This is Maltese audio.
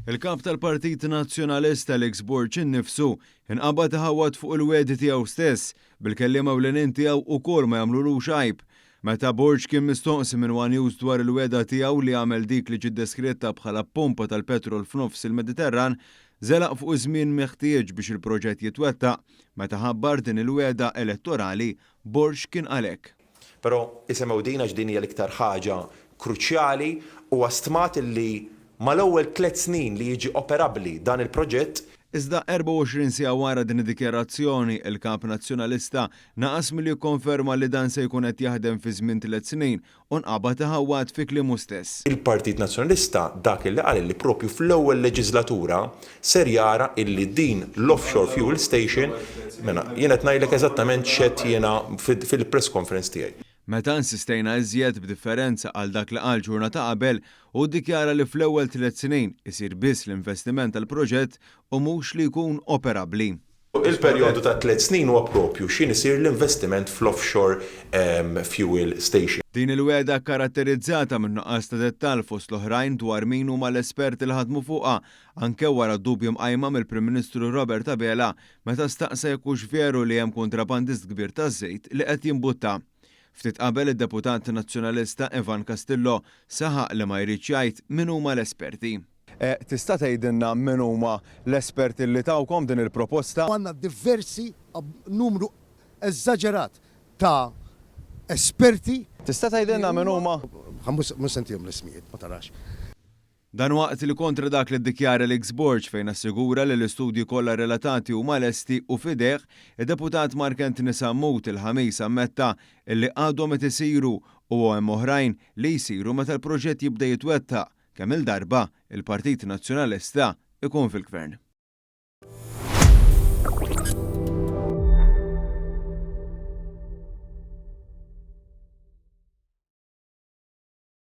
Il-Kap tal-Partit Nazzjonalista Alex Borg innifsu inqabad iħawwad fuq il-wegħdi tiegħu stess, bil-kelliema ewlenin tiegħu ukoll ma jagħmlulux għajb. Meta Borg kien mistoqsi minn one News dwar il-wegħda tiegħu li jagħmel dik li ġiet deskritta bħala pompa tal-petrol f'nofs il-Mediterran, żelaq fuq iż-żmien meħtieġ biex il-proġett jitwettaq. Meta ħabbar din il-wegħda elettorali, Borg kien qal hekk. Però isemgħu din għax din hija l-iktar ħaġa kruċjali, huwa stmat illi mal-ewwel tlett snin li jiġi operabbli dan il-proġett, Iżda 24 siegħa wara din id-dikjarazzjoni, il-Kap Nazzjonalista naqas milli jikkonferma li dan se jkun qed jaħdem fi żmien tlett snin u nqabad iħawwad fi kliemu stess. Il-Partit Nazzjonalista dak illi qal illi propju fl-ewwel leġiżlatura ser jara illi din l-offshore fuel station, mela jien qed ngħidlek eżattament x'għedt jiena fil-press conference tiegħi. Meta insistejna iżjed, b'differenza għal dak li qal ġurnata qabel, hu ddikjara li fl-ewwel tlett snin isir biss l-investiment tal-proġett u mhux li jkun operabbli. Il-perjodu ta' tlett snin huwa propju x'ħin isir l-investiment fl-offshore fuel station. Din il-wegħda kkaratterizzata minn nuqqas ta' dettall fost l-oħrajn dwar min huma l-esperti li ħadmu fuqha, anke wara dubji mqajma mill-Prim Ministru Robert Abela meta staqsa jekk hux veru li hemm kuntrabandist kbir taż-żejt li qed jimbutta. Ftit qabel id-Deputat Nazzjonalista Ivan Castillo saħaq li ma jridx jgħid min huma l-esperti. Tista' tgħidilna min huma l-esperti li tawkom din il-proposta? Għandna diversi, numru eżaġerat ta' esperti. Tista' tgħidilna min huma? Mhux se ntihom l-ismijiet, ma tarax. Dan waqt li kontra dak li ddikjara Alex Borg fejn assigura li l-istudji kollha relatati huma lesti u f'idejh, id-Deputat Mark Anthony Sammut il-Ħamis ammetta illi għadhom qed isiru u hemm oħrajn li jsiru meta l-proġett jibda jitwettaq kemm-il darba il-Partit Nazzjonalista jkun fil-Gvern.